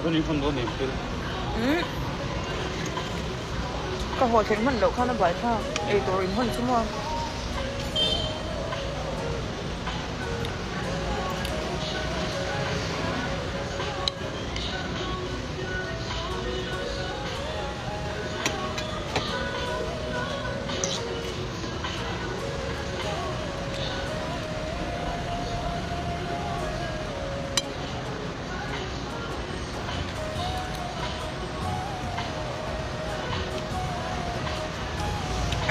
rawn inhawn dawn em thil? Umm. Ka haw thleng hman loh khan a buai thlak. Ei tur inhawn chu maw?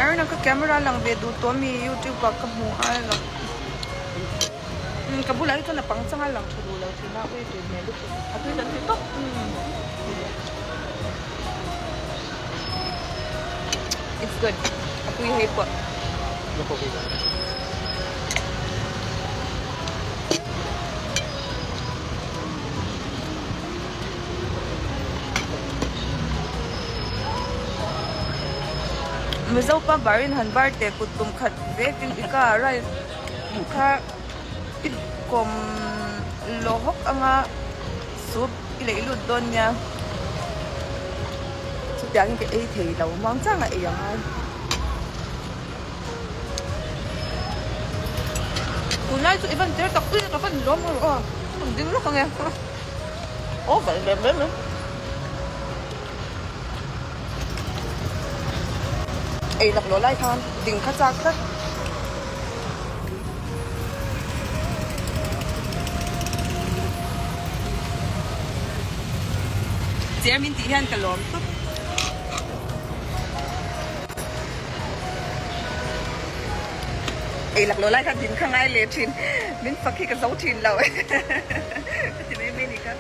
Aaron-a ka camera lang ve duh tawh ami youtube ah ka hmu a lang ka bulah hi chuan a pang changa lang tha duh lo thin a ui tui hmel lutuk a tui ta tui tawp it's good a tui hei pawh. Mizo pa barin han bar teh kut tum khat vekin i ka rice kha i kawm lo hawk anga soup i leih lut dawn nia chutiangin ka ei thei lo muang chang a ei ang a. Tunlai chu i van cher tak pui a ka van lawm rawh aw ka ding lawk ang e aw van lem lem em ei lak lawh lai khan ding kha chak tlat. Cher min tih hian ka lawm tawp. Ei lak lo lai kha din kha ngai leh thin min fak hi ka zo thin lo ka ti mai mai ni kha.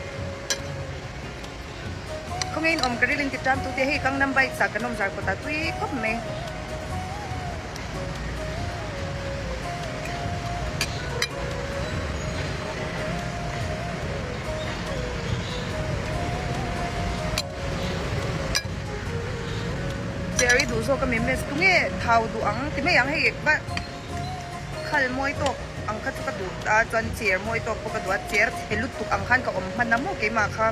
Khawnge in awm ka rilin ti tan tu te hei Gangnam bike sa kan awm zar kawt ah tui khawp mai. Cherry duh zawk a mi miss tunge thau duh ang ti mai ang hei va khal mawi tawk ang kha chu ka duh a chuan chair mawi tawk pawh ka duh a chair chhe lutuk ang khan ka awm hman a maw keimah kha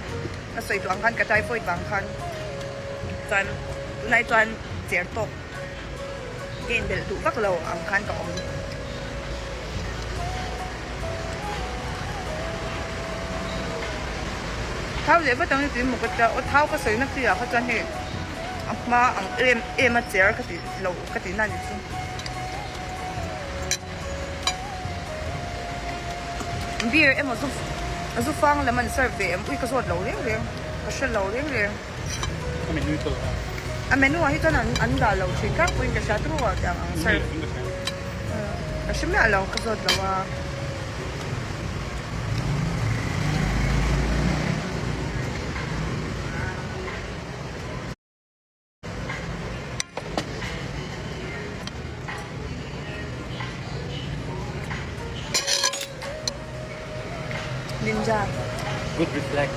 ka sawi duh ang khan ka typhoid vang khan chuan tunah hi chuan chair tawk ka inbelh duh vak lo ang khan ka awm. Thau leh vat ang hi tui maw ka tia aw thau ka sawi na tui ah kha chuan hei a hma ang em em a cher ka tih loh ka tih na ni chu. Beer emaw zu zu fang lam an serve ve em ui ka zawt lo reng reng ka hre lo reng reng. A menu hi tawlh a. A menu ah hi chuan an an dah lo thin tlangpuiin ka hria turu ah tiang ang serve. Ka hre miah lo ka zawt lo a. Ninja. Good reflex.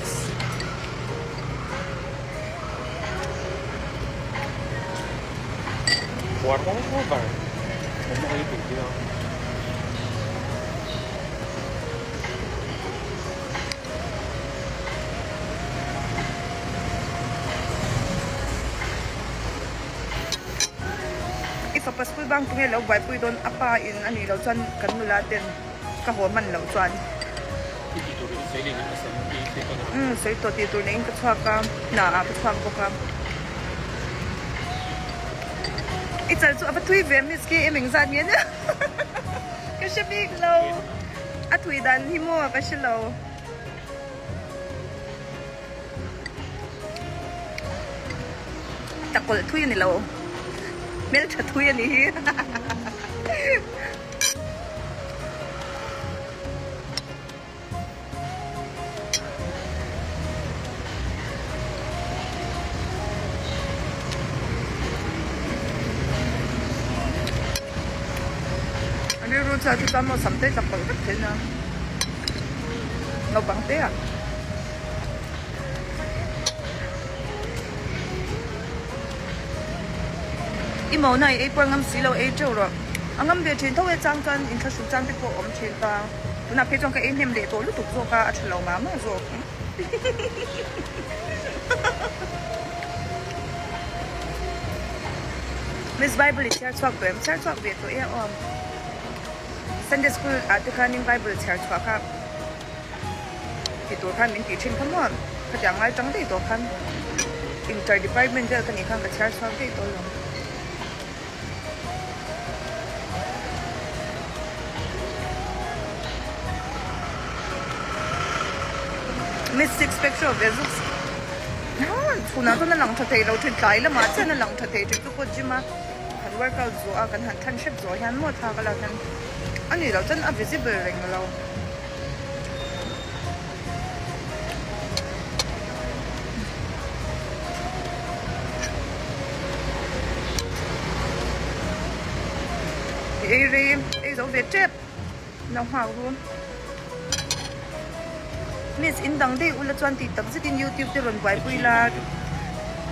Puar over. Momo ei tui tir a. I fapa school bang tunge lo buaipui dawn a pa in a nih loh chuan kan nula ten ka haw hman loh chuan. I tih tur i sawi leh in ka sam i sawi tawh Umm sawi tawh tih tur neiin ka chhuak a, hna ah ka chhuak bawk a. I chal chu a va thui ve miss khi em engzat nge nia ka hre bik lo a thui dan hi maw ka hre lo. Takawlh thui a ni lo hmeltha thui a ni hi. A rilru chhiat chu chuan maw sam te tla pawlh vek thei nia naupang te ah. I mo na i ei puar ngam si lo ei teuh rawh. A ngam ve thin tho e chang chuan inthlahruk chang te pawh a awm thin ta. Tunah phei chuan ka ei hnem leh tawh lutuk zawk a, a tha lo mah mah zawk. Miss Bible i chhiar chhuak tawh em? Chhiar chhuak ve tawh e aw. Sunday school ah te khanin Bible chhiar chhuah kha ti tur khan min tih thin kha maw? Khatiang ngai tang daih tawh khan inter department vel ka nih khan ka chhiar chhuak daih tawh lo. Miss six pack show ve zuk chhunah chuan a lang tha thei lo thin tlai lamah chian a lang tha thei thin chu pawh gym a han workout zawh a kan han than hrep zawh hian maw thla ka lak hian a nih loh chuan a visible reng lo. Ei rei ei zo ve tep lo nghak ru miss in dang daih ula chuan tih tak zetin youtube te rawn buaipui la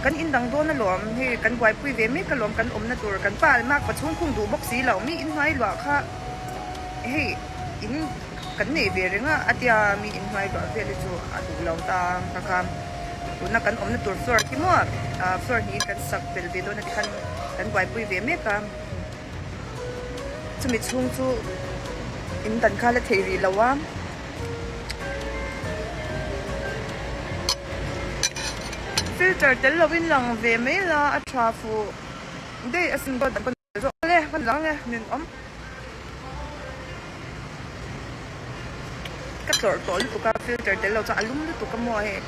kan in dang dawn alawm hei kan buaipui ve mek alawm kan awmna tur kan pa mak pa chhungkhung duh bawk si lo mi inhnuai luah kha hei in. Kan nei ve reng a, a tia mi inhnuai luah vel hi chu a duh lo ta ka kha. Tuna kan awmna tur floor khi maw floor hnih kan sak belh ve dawn a tikhan kan buaipui ve mek a. Chumi chhung chu in dan kha la thei rih lo a. Filter tel lovin lang ve mai la a tha fuh daih asin dawt. Zawh le, ka lang e, min awm. Ka tlawrh tawh lutuk a, filter tel lo chuan a lum lutuk a maw hei.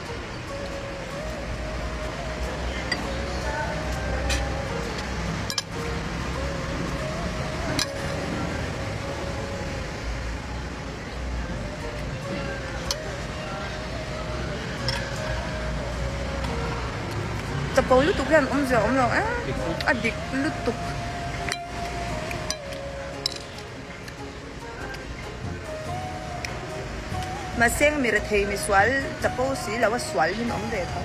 Chapo lutuk hian awmzia a awm lo em a dik lutuk. Mahse mi rethei mi sual chapo si lo a sual hi an awm ve tho.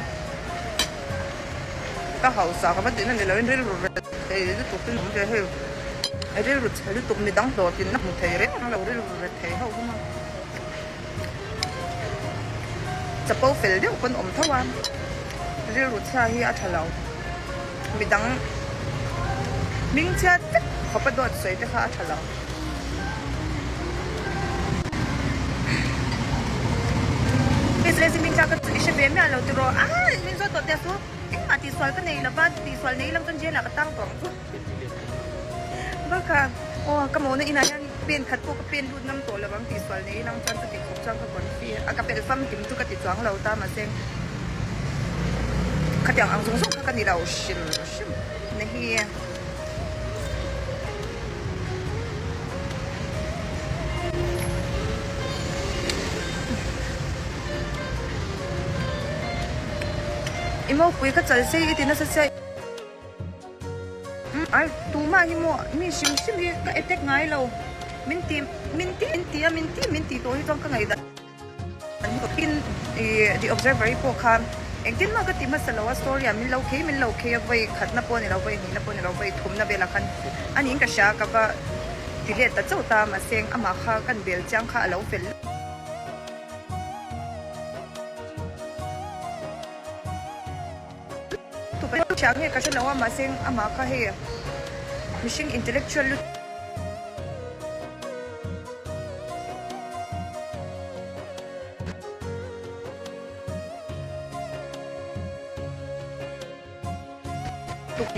Ka hausa ka va tihna ni loin rilru rethei lutuk hi an awm ve hei. Rilru chhe lutuk mi dang hlawhtlinna hmu thei reng lo rilru rethei ho hi maw. Chapo fel deuh pawn awm tho a, rilru chhia hi a tha lo. Midang hming chhiat vek khawp a dawt sawi te kha a tha lo. Hming chhiat ka i hre ve miah lo tiraw? Aa min zawt tawh teh su, engmah tihsual ka nei lova, tihsual nei lam chuan jail ah ka tang tawh ang chu. Bakah aw ka mawhna inah hian pen khat pawh ka pen lut ngam tawh lo ang tih sual nei lang chuan chuti khawp chuan ka confi a ka pelh famkim chu ka ti chuang lo ta mahse khatiang ang zawng zawng kha ka ni lo hrim hrim na hi. I mopui ka chal sei i ti nasa sia. Ai tumah hi maw mi hrim hrim hi ka attack ngai lo min ti min ti min ti a min ti min ti tawh hi chuan ka ngaihdan tin ih the observer hi pawh kha engtin mah ka ti hmasa lo a story ah min lo khei min lo khei a vawi khatna pawh a ni lo vawi hnihna pawh a ni lo vawi thumna velah khan a niin ka hria ka va ti let ta chauh ta mahse amah kha kan bel chiang kha a lo fel. Thiang nge ka hre lo a mahse amah kha hei mihring intellectual lut tuk